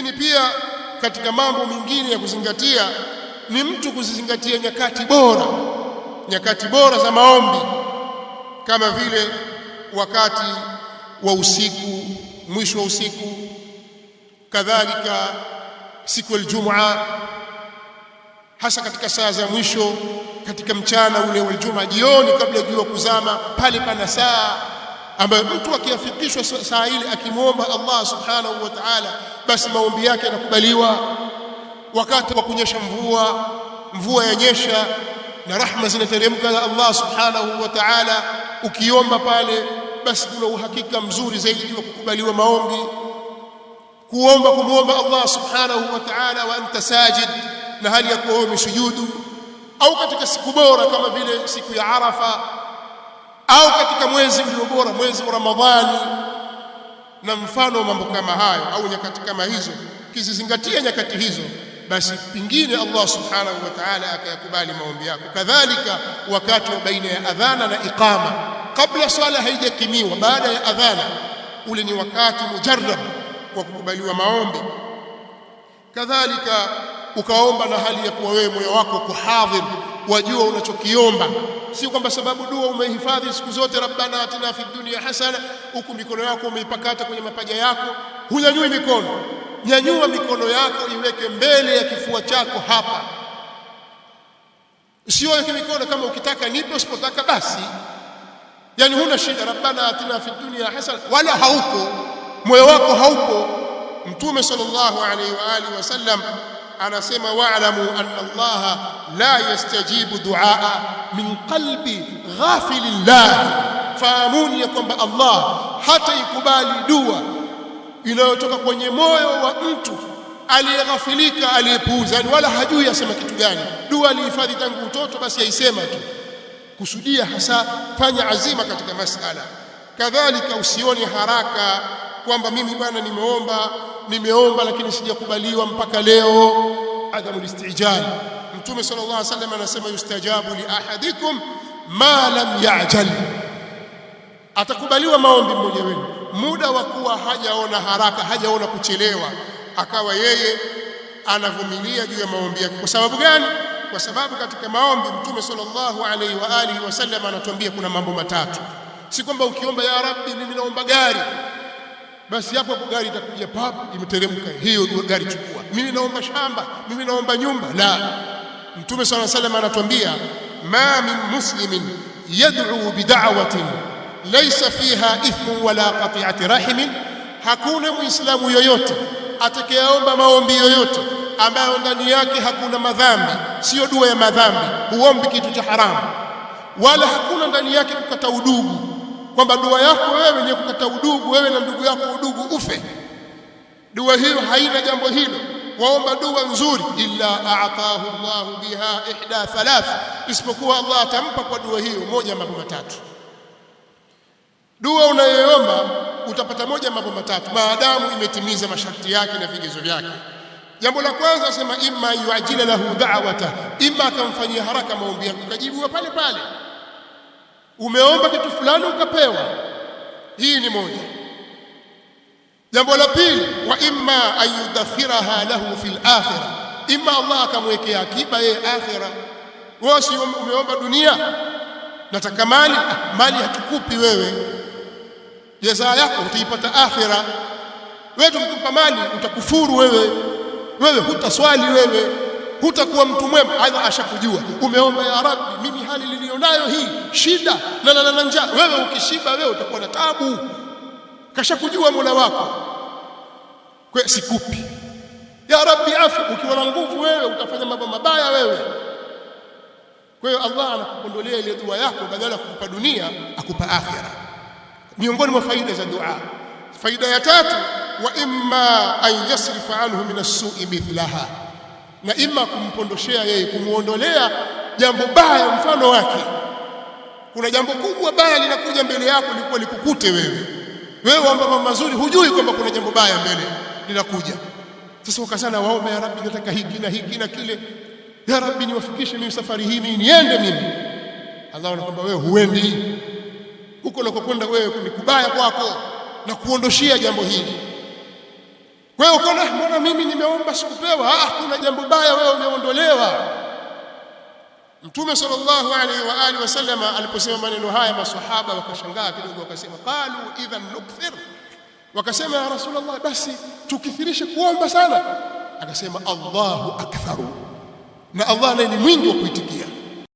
Lakini pia katika mambo mengine ya kuzingatia ni mtu kuzizingatia nyakati bora, nyakati bora za maombi, kama vile wakati wa usiku, mwisho wa usiku, kadhalika siku ya Ijumaa, hasa katika saa za mwisho, katika mchana ule wa Ijumaa, jioni kabla jua kuzama, pale pana saa ambayo mtu akiafikishwa saa ile akimwomba Allah subhanahu wa ta'ala, basi maombi yake yanakubaliwa. Wakati wa kunyesha mvua, mvua yanyesha na rahma zinateremka za Allah subhanahu wa ta'ala, ukiomba pale basi kuna uhakika mzuri zaidi wa kukubaliwa maombi. Kuomba, kumwomba Allah subhanahu wa ta'ala wa anta sajid, na hali ya kuwa umesujudu, au katika siku bora kama vile siku ya Arafa, au katika mwezi ulio bora, mwezi wa Ramadhani, na mfano wa mambo kama hayo, au nyakati kama hizo. Ukizizingatia nyakati hizo, basi pengine Allah subhanahu wa ta'ala akayakubali maombi yako. Kadhalika wakati wa baina ya adhana na iqama, kabla swala haijakimiwa, baada ya adhana, ule ni wakati mujarrab wa kukubaliwa maombi. Kadhalika ukaomba na hali ya kuwa wewe moyo wako uko hadhir, wajua unachokiomba, sio kwamba sababu dua umehifadhi siku zote, rabbana atina fid dunya hasana, huku mikono yako umeipakata kwenye mapaja yako, hunyanyui mikono. Nyanyua mikono yako iweke mbele ya kifua chako hapa, usiweke mikono kama ukitaka nipe, usipotaka basi, yani huna shida. Rabbana atina fid dunya hasana, wala hauko, moyo wako haupo. Mtume sallallahu alaihi wa alihi wasallam anasema, wa'lamu anna Allaha la yastajibu duaa min qalbi ghafilin lahi, fahamuni ya kwamba Allah hataikubali dua inayotoka kwenye moyo wa mtu aliyeghafilika, aliyepuuza, yani wala hajui asema kitu gani. Dua alihifadhi tangu utoto, basi aisema tu. Kusudia hasa, fanya azima katika masala. Kadhalika usione haraka kwamba mimi bwana nimeomba nimeomba lakini sijakubaliwa mpaka leo. Adamu listijal. Mtume sallallahu alaihi wasallam anasema yustajabu li ahadikum ma lam ya'jal, atakubaliwa maombi mmoja wenu muda wa kuwa hajaona haraka, hajaona kuchelewa, akawa yeye anavumilia juu ya maombi yake. Kwa sababu gani? Kwa sababu katika maombi Mtume sallallahu alaihi wa alihi wasallam anatuambia kuna mambo matatu. Si kwamba ukiomba ya Rabbi, mimi naomba gari, basi hapo hapo gari itakuja pap, imeteremka hiyo gari, chukua. Mimi naomba shamba, mimi naomba nyumba. La, Mtume sallallahu alaihi wasallam anatuambia ma min muslimin yad'u bida'watin laysa fiha ithmun wala qati'ati rahimin, hakuna muislamu yoyote atakayeomba maombi yoyote ambayo ndani yake hakuna madhambi, sio dua ya madhambi, huombi kitu cha haramu, wala hakuna ndani yake kukata udugu, kwamba dua yako wewe ni kukata udugu, wewe na ndugu yako udugu ufe. Dua hiyo haina jambo hilo. Waomba dua nzuri, illa a'tahu Allahu biha ihda thalath, isipokuwa Allah atampa kwa dua hiyo moja mambo matatu. Dua unayoomba utapata moja mambo matatu, maadamu imetimiza masharti yake na vigezo vyake. Jambo la kwanza asema, imma yuajila lahu da'wata, imma akamfanyia haraka maombi yake, ukajibiwa pale pale. Umeomba kitu fulani ukapewa, hii ni moja. Jambo la pili, wa imma an yudakhiraha lahu fil akhirah, imma Allah akamwekea akiba yeye akhira. Wewe si umeomba dunia, nataka mali, mali hatukupi wewe, jazaa yako utaipata akhira. Wewe tukikupa mali utakufuru wewe, wewe hutaswali, wewe hutakuwa mtu mwema. Aidha ashakujua umeomba, ya Rabbi, mimi hali nilionayo hii shida na na na njaa. Wewe ukishiba wewe utakuwa na tabu, kashakujua Mola wako, kwa sikupi. Ya Rabbi afu, ukiwa na nguvu wewe utafanya mambo mabaya wewe. Kwa hiyo Allah anakupondolea ile dua yako, badala ya kukupa dunia akupa akhira. Miongoni mwa faida za dua, faida ya tatu, wa imma an yasrifa anhu min as-su'i mithlaha, na imma kumpondoshea yeye, kumuondolea jambo baya mfano wake. Kuna jambo kubwa baya linakuja mbele yako, likuwa likukute wewe, wewe waomba mambo mazuri, hujui kwamba kuna jambo baya mbele linakuja. Sasa ukasana waomba, ya Rabbi, nataka hiki na hiki na kile, ya Rabbi niwafikishe mimi safari hii, mimi niende mimi. Allah anakwambia wewe huendi huko unakokwenda wewe ni kubaya kwako, na kuondoshia jambo hili. Wewe ukaona mbona mimi nimeomba sikupewa? Ah, kuna jambo baya, wewe umeondolewa. Mtume sallallahu alaihi wa alihi wasallam aliposema maneno haya, maswahaba wakashangaa kidogo, wakasema qalu idhan nukthir, wakasema ya Rasulullah, basi tukithirishe kuomba sana. Akasema Allahu aktharu, na Allah naye ni mwingi wa kuitikia.